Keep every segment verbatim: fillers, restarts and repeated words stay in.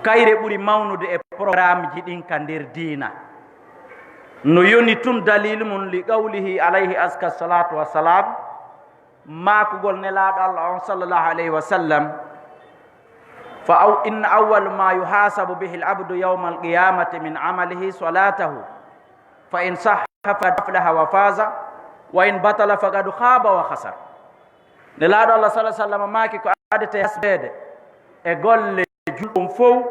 Kayre ɓuri mawnude e programmeji ɗin ka nder diina. No yoni tun dalil mun li qawlihi alayhi aska salatu wassalam, maakugol Nelaaɗo Allah on sallallahu alayhi wa sallam, fa aw, inna awwal ma yuhasabu bihi al-abdu yawma al-qiyamati min amalihi salatahu, fa in sahha faqad aflaha wa faza, wa in batala faqad khaba wa khasar. Nelaaɗo Allah sallallahu alayhi wa sallam maaki ko adete hasbeede e golle julɗo on fow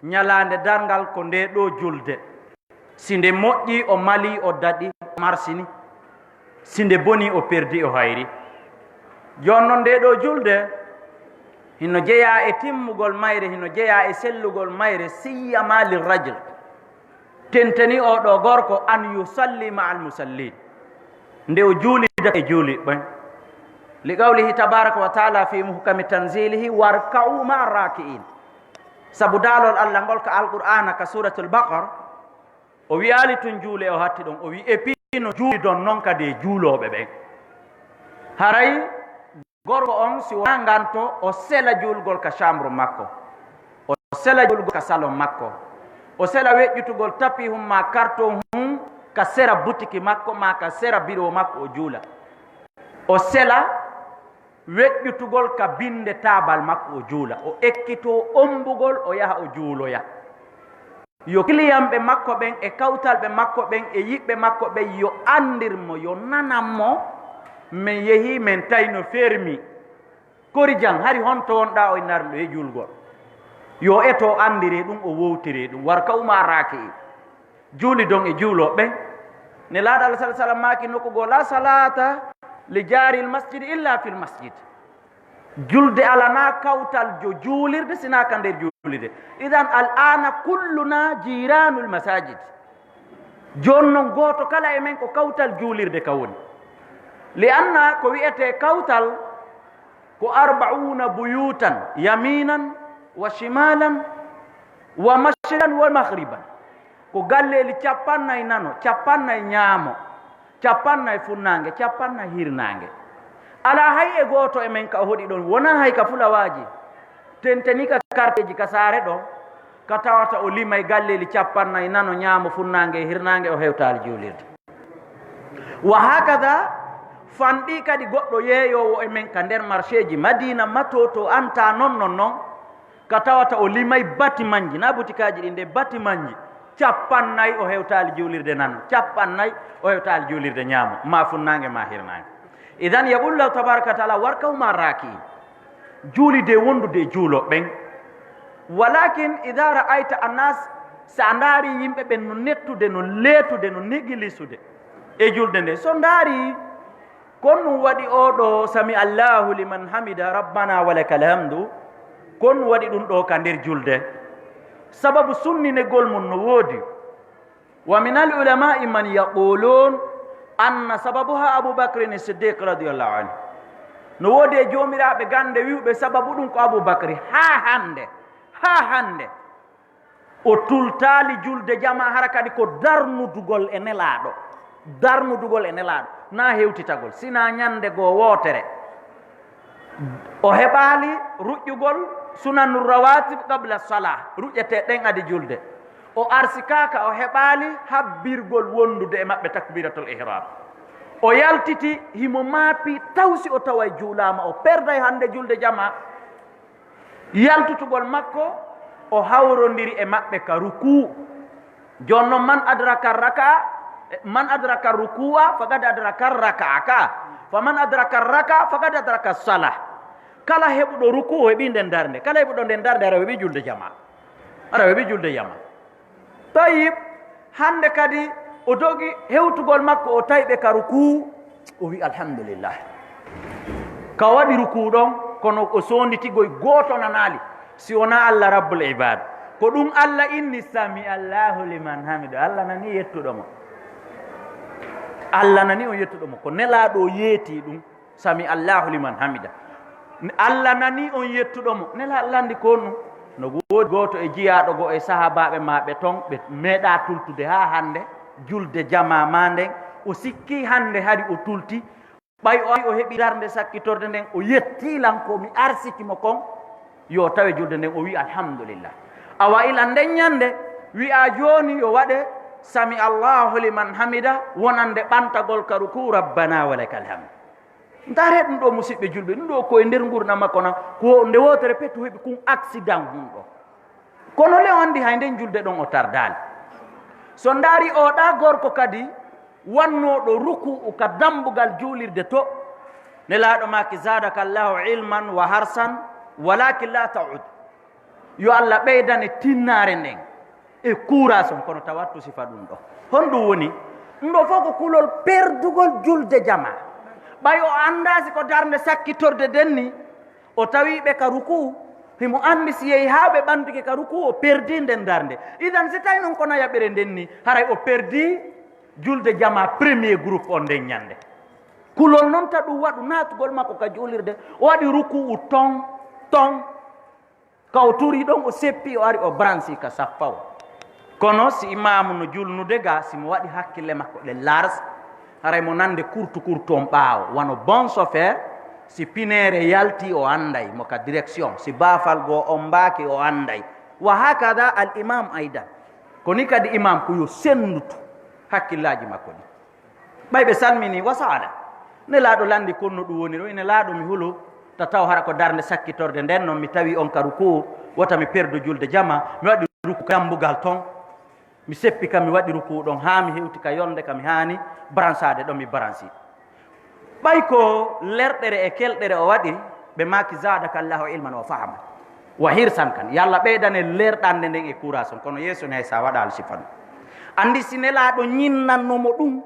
ñalaande darngal ko nde ɗoo julde. Si nde moƴƴi, o mali, o daɗi, o marsini. Si nde boni, o perdi, o hayri. Jooni non, nde ɗoo julde hino jeyaa e timmugol mayre, hino jeyaa e sellugol mayre, siyama lil rajul. Tenteni oo ɗoo gorko an yusalli ma al musallin. Nde o juulidata e juuliiɓe ɓen. Li qawlihi tabaraka wa taala fi muhkami tanzilihi, warka'u ma raki'in. Sabu daalol Allah ngol ka Alqur'aana ka Suuratul Baqara, o wi'aali tun juule o hatti ɗon, o wi'i, e fii no juulidon non kadi e juulooɓe ɓen. Haray gorko on, si wonaa nganto, o sela juulgol ka chambre makko, o sela juulgol ka salon makko, o sela weƴƴutugol tapis hun maa carton hun ka sera butiki makko maa ka sera biro makko, o juula. O sela weƴƴutugol ka binnde taabal makko, o juula, o ekkitoo ommbugol, o yaha o juuloya. Yo kiliyanɓe makko ɓen e kawtalɓe makko ɓen e yiɓɓe makko ɓen yo anndir mo, yo nanan mo, men yehii, men tawi no fermi. Korijan, hari honto wonɗaa o innarmi ɗo e juulgol? Yo eto o anndiree ɗum, o wowtiree ɗum. Warka'u ma'a raaki'iin. Juulidon e juulooɓe ɓen. Nelaaɗo Allah sallallaahu alayhi wa sallam maaki nokku goo, "Laa salaata li jaaril masjidi illa fil masjid." Julde alanaa kawtal jo juulirde sinaa ka nder juulirde. Idan, al aana kulluna jiiraanul masaajid. Jooni non, gooto kala e men ko kawtal juulirde ka woni. Li anna ko wi'etee kawtal ko arba'uuna buyuutan yamiinan wa shimaalan wa mashriqan wa maghriban. Ko galleeli cappannayi nano, cappannayi ñaamo, cappannayi funnaange, cappannayi hirnaange. Alaa hay e gooto e men ka o hoɗi ɗon, wonaa hay ka fulawaaji, tenteni ka karteeji ka saare ɗo, ka tawata o limay galleeli cappannayi nano, ñaamo, funnaange e hirnaange, o hewtaali juulirde. Wa hakada, fanɗii kadi goɗɗo yeeyoowo e men ka nder marseeji Madiina, matooto, anta non non non, ka tawata o limay batimanji, na butikaaji ɗin de, batimanji cappannayi o hewtaali juulirde nano, cappannayi o hewtaali juulirde ñaamo, ma funnaange, ma hirnaange. Idan, yaqulu Allahu tabaraka wa taala, "Warka'u ma'a raaki'iin." Juulide wondude e juulooɓe ɓen. Walakin, idha ra'ayta annas, si a ndaari yimɓe ɓen no nettude, no leetude, no negilisude e julde nde, so ndaari Kon ɗum waɗi oo ɗoo, "Sami Allahu liman hamida, rabbana wa lakal hamdu." Kon ɗum waɗi ɗum ɗoo ka nder julde. Sababu sunninegol mum no woodi. Wa minal ulamaa'i man yaquluun anna sababuha Abu Bakrin Siddiq radiyallahu anhu. No woodi e joomiraaɓe gannde wi'uɓe sababu ɗum ko Abu Bakri. Haa hannde, haa hannde. O tultaali julde jamaa, hara kadi ko darnudugol e Nelaaɗo. Darnudugol e Nelaaɗo, naa hewtitagol, sinaa ñannde goo wootere. O heɓaali ruƴƴugol sunanu rawaatib qabla salaa, ruƴƴetee ɗen adi julde. O arsikaaka, o heɓaali habbirgol wondude e maɓɓe takbiratul ihram. O yaltiti, himo maapii, taw si o taway juulaama, o perday hannde julde jamaa. Yaltutugol makko, o hawrondiri e maɓɓe ka rukuu. Jooni non, man adraka raka, man adraka ruku'a, faqad adraka raka'a ka. Fa man adraka raka, faqad adraka salah. Kala heɓuɗo rukuu, o heɓii nden darnde. Kala heɓuɗo nden darnde, hara o heɓii julde jamaa. Hara o heɓii julde jamaa. Tayyib, hannde kadi o dogi hewtugol makko, o tawi ɓe ka rukuu, o wi'i, "Alhamdulillah." Ka waɗi rukuu ɗon, kono o sonditi goy gooto nanaali, si wonaa Allah Rabbul Ibaad. Ko ɗum Allah inni, "Sami Allahu liman hamidu." Allah nani yettuɗo mo. Allah nani on yettuɗo mo. Ko Nelaaɗo yeeti ɗum. "Sami Allahu liman hamida." Allah nanii on yettuɗo mo. Nelaaɗo lanndi ko honɗum? No woodi gooto e jiyaaɗo goo e sahaabaaɓe maa ɓe ton, ɓe meeɗaa tultude haa hannde, julde jamaa maa nden. O sikkii hannde hari o tulti. Ɓay o, o heɓii darnde sakkitorde nden, o yettii lan ko mi arsiki mo kon, yo tawe julde nden, o wi'i, "Alhamdulillah." Awa ila nden ɲande, wi'aa jooni yo waɗe "Sami Allahu liman hamida", wonande ɓantagol ka rukuu, "Rabbana wa lakal hamd". Ndaaree ɗum ɗoo, musiɓɓe julɓe, ɗum ɗoo ko e nder ngurndan makko nan, ko nde wootere pet o heɓi kun accident hun ɗoo. Kono le o anndi hay nden julde ɗon o tardaali. So ndaari oo ɗaa gorko kadi wannooɗo ruku'u ka dambugal juulirde to, Nelaaɗo maaki, "Zaadaka Allahu ilman wa harsan, walakin la ta'ud." Yo Alla ɓeydane tinnaare nden e kuuraas on, kono tawa wattu sifa ɗum ɗo. Honɗum woni? Ɗum ɗo fof ko kulol perdugol julde jamaa. Ɓay o anndaa si ko darnde sakkitorde nden ni, o tawi ɓe ka rukuu, himo anndi si yehi haa ɓe ɓantike ka rukuu, o perdii nden darnde. Idan, si tawi non ko nayaɓere nden ni, haray o perdii julde jamaa premier groupe on nden ɲande. Kulol non ta ɗum waɗu naatugol makko ka juulirde, o waɗi rukuu ton, ton. Ka o turii ɗon, o seppi, o ari, o bransi ka saffa o. Kono si imaamu no julnude ga, si mo waɗi hakkille makko ɗe large, haray mo nande kurtu kurtu on ɓaawo, wano bon chauffeur, si pineere yalti, o anday mo ka direction, si baafal goo on mbaaki, o anday. Wa hakada al imam aydan. Ko ni kadi imam ko yo senndutu hakkillaaji makko ɗin. Ɓay ɓe salmini, wa sa'ala. Nelaaɗo lanndi kon no ɗum woni ɗo, ine laaɗo mi hulu, ta taw hara ko darnde sakkitorde nden non, mi tawi on ka rukuu, wota mi perdu julde jama, mi waɗi rukuu ka dambugal ton, mi seppi ka mi waɗi rukuu ɗon, haa mi hewti ka yolnde ka mi haani baransaade ɗon, mi baransi. Ɓay ko lerɗere e kelɗere o waɗi, ɓe maaki, "Zaadaka Allahu ilman wa fahman, wa hirsan kan." Yo Alla ɓeydane lerɗande nden e kuuraas on, kono yeeso ne hay sa waɗaali sifa ɗum. Anndi si Nelaaɗo ñinnanno mo ɗum,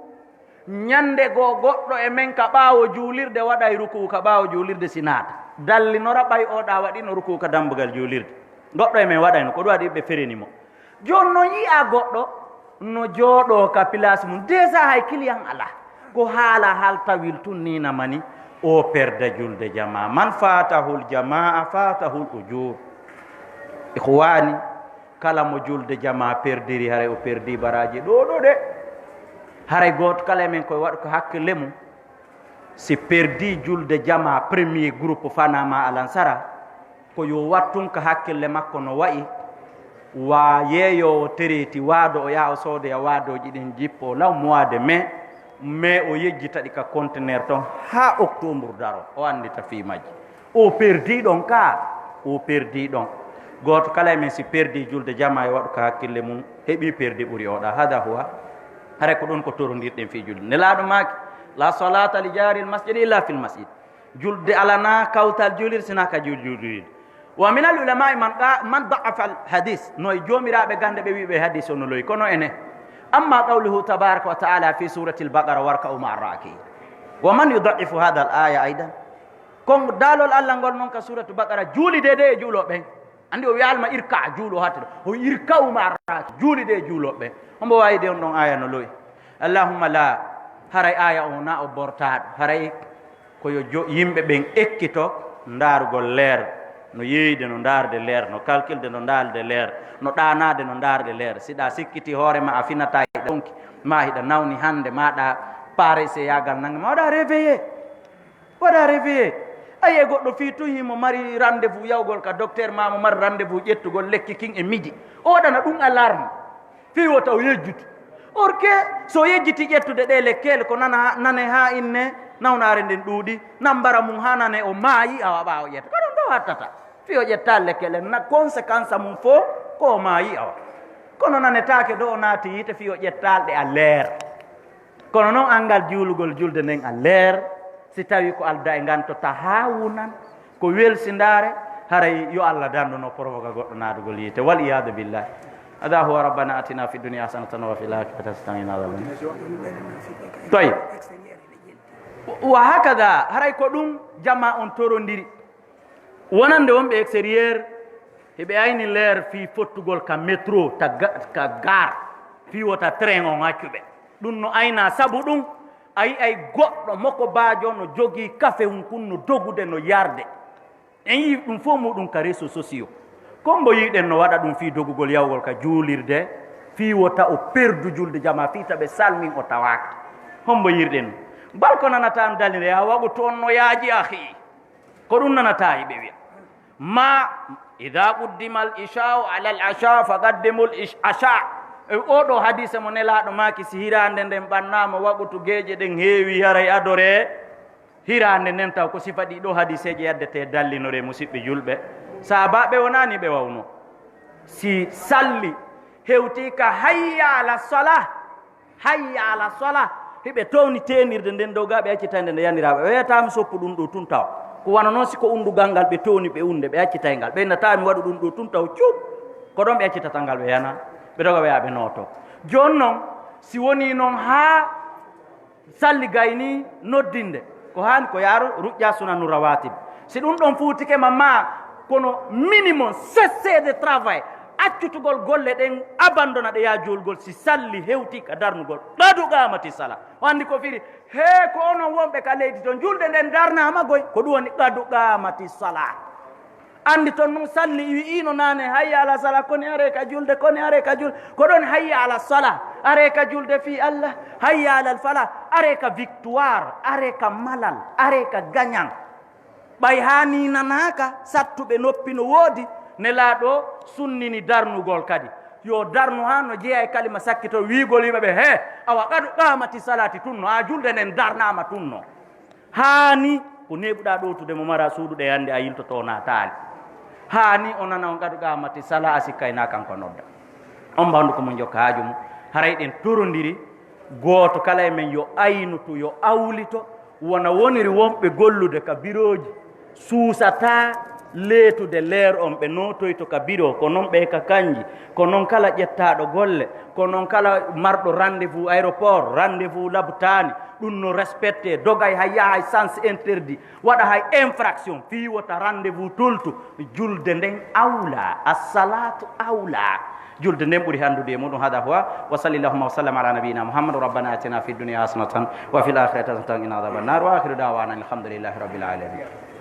Ɲande goo, goɗɗo e men ka ɓaawo juulirde waɗay rukuu ka ɓaawo juulirde si naata. Dallinora ɓay oo ɗaa waɗino rukuu ka dambugal juulirde. Goɗɗo e men waɗayno, ko ɗum waɗi ɓe fereni mo. Jooni non yi'aa goɗɗo no jooɗoo ka pilaasi mun. Deesaa hay kiliyan alaa. Ko haala haltawil tun nii na mani, o perda julde jamaa. Man faatahul jamaa, faatahul ujuur. Ikhwaani, Kala mo julde jamaa perdiri, haray o perdii baraaji ɗoo ɗoo de. Haray gooto kala e men ko waɗa ko hakkille mum, si perdii julde jamaa premier groupe fanaa ma alansara, ko yo wattun ka hakkille makko no wa'i, wa yeeyoowo tereeti waado, o yaha o soodoya waadooji ɗin jippoo law mois de mai, mai o yejjita ɗi ka conteneur ton haa octobre daro, o anndita fii majji. O perdii ɗon ka, o perdii ɗon. Gooto kala e men si perdii julde jamaa e waɗu ka hakkille mum, heɓii perdi ɓuri oo ɗaa. Hada huwa. Haray ko ɗun ko torondirɗen fii julde. Nelaaɗo maaki, "La salata li jaaril masjid illa fil masjid." Julde alanaa kawtal juulirde sinaa ka juul-, juulirde. Wa min al ulama'i man qa-, man da'afa al hadis. No e joomiraaɓe gannde ɓe wi'i ɓe hadis on no lo'i. Kono ene. Amma qawluhu tabaraka wa ta'ala fi suratil Baqara, "Warka'u ma'a raki'in." Wa man yuda'if hadha al aya aidan. Kon daalol Alla ngol non ka Suuratu Baqara, juulidee e juulooɓe ɓen. Anndi o wi'aali ma irka, juulu hatta ɗo. O irka'u ma'a raaki, juulidee e juulooɓe ɓen. Hombo waawi de on ɗon aaya no lo'i? Allahumma la, haray aaya o na o bortaaɗo. Haray ko yo jo-, yimɓe ɓen ekkito ndaarugol leer, no yeeyde no ndaarde leer, no kalkilde no ndaarde leer, no ɗaanaade no ndaarde leer. Si ɗa sikkiti hoore ma a finataa hiɗa ɗonki, ma hiɗa nawni hannde, ma ɗa pareseyaagal nangi ma, waɗa réveillé. Waɗa réveillé. A yi'ay goɗɗo fii tun himo mari rendez-vous yahugol ka docteur, maa mo mari rendez-vous ƴettugol lekki kin e midi. O waɗana ɗun alarme. Fii wota o yejjutu. Or que, so o yejjiti ƴettude ɗee lekkele, ko nana, nane haa inne, nawnaare nden ɗuuɗi, nan mbara mun haa nane o maayi, awa ɓaawo ƴetta. Ko ɗun ɗoo hattata. Fii o ƴetta lekkele, na conséquence mun fow, ko o maayi, awa. Kono nanetaake do o naati yiite fii o ƴettaali ɗe à l'heure. Kono non anngal juulugol julde nden à l'heure, si tawi ko alda e ngan to tahawunan, ko welsindaare, haray yo Alla dandu no provoka goɗɗo naatugol yiite. Wal iyadu billahi. Hada huwa rabbana atina fid dunya hasanatan wa fil akhirati hasanatan wa qina adhaban nar. Tayyib. Wa hakada, haray ko ɗun jama on torondiri. Wonande wonɓe extérieur, hiɓe ayni leer fii fottugol ka métro, ta ga-, ka gare, fii wota train on accu ɓe. Ɗun no ayna sabu ɗun, a yi'ay goɗɗo mokobaajo no jogii kafe hun kun no dogude no yarde. En yi'i ɗun fow muɗun ka réseaux sociaux. Ko hombo yi'uɗen no waɗa ɗun fii dogugol yahugol ka juulirde, fii wota o perdu julde jamaa, fii ta ɓe salmin o tawaaka. Hombo yi'uɗen? Bal ko nanataa an dalinde, yaa wagu toon no yaaji, akhi. Ko ɗun nanataa hiɓe wi'a. Maa Ida quddima al isha'u ala al asha, faqaddimu al ish-, asha. E oo ɗoo hadiise mo Nelaaɗo maaki, si hiraande nden ɓannaama, waqutu geeƴe ɗen heewi, haray adoree hiraande nden, taw ko sifa ɗii ɗoo hadiiseeje yaddetee dallinoree, musiɓɓe julɓe. Sahaabaaɓe wonaani ɓe wawnoo. Si salli hewtii ka hayya ala salah, hayya ala salah, hiɓe towni teenirde nden dow gaa, ɓe accitay nde, nde yaniraa ɓe. Ɓe wi'ataa mi soppu ɗun ɗoo tun taw. Ko wano non si ko undugal ngal ɓe towni ɓe unde, ɓe accitay ngal. Ɓe innataa mi waɗu ɗun ɗoo tun taw, cuup. Ko ɗon ɓe accitata ngal, ɓe yana, ɓe doga ɓe yaha ɓe nootoo. Jooni non, si wonii non haa salli gaynii noddinde, ko haani ko yaaro ruƴƴaa sunanu rawatib. Si ɗun ɗon fuutike ma, maa kono minimum cessez de travail, accutugol golle ɗen, abandona ɗe, yaa juulgol. Si salli hewtii ka darnugol, qadu qaamati sala. O anndi ko firi, hee, ko onon wonɓe ka leydi ton, julde nden darnaama goy, ko ɗun woni qadu qaamati sala. Anndi ton non salli, i wi'iino naane, "Hayya ala sala, koni aree ka julde, koni aree ka julde." Ko ɗon, "Hayya ala sala, aree ka julde fii Allah, hayya ala fala, aree ka victoire, aree ka malal, aree ka gagnant." Ɓay haa nii nanaaka, sattuɓe noppi no woodi, Nelaaɗo sunnini darnugol kadi. Yo darnu haa no jeyaa e kalima sakkito, wi'ugol yimɓe ɓe, "Hee, awa qadu qaamati salaati tun no, a julde nden darnaama tun no." Haani ko neeɓuɗaa ɗowtude mo, maraa suuɗuɗe hannde a yiltoto naataali. Haani o nana on qadu qaamati sala, a sikkay naa kanko nodda. On mbawndu ko mo jokka haaju mum. Haray ɗen torondiri, gooto kala e men yo aynutu, yo awlito, wona woniri wonɓe gollude ka birooji, suusataa leetude leer on, ɓe nootoyto ka biro, ko non ɓe ka kanji, ko non kala ƴettaaɗo golle, ko non kala marɗo rendez-vous aéroport, rendez-vous labtaani, ɗun no respecté, dogay hay yahay sens interdit, waɗa hay infraction, fii wota rendez-vous tultu, julde nden awla, assalatu awla. Julde nden ɓuri handude e muɗum. Hada huwa, wa sallallahu wa sallam ala nabiyina Muhammad, rabbana atina fid dunya hasanatan wa fil akhirati hasanatan wa qina adhaban nar, wa akhiru da'wana alhamdulillahi rabbil alamin.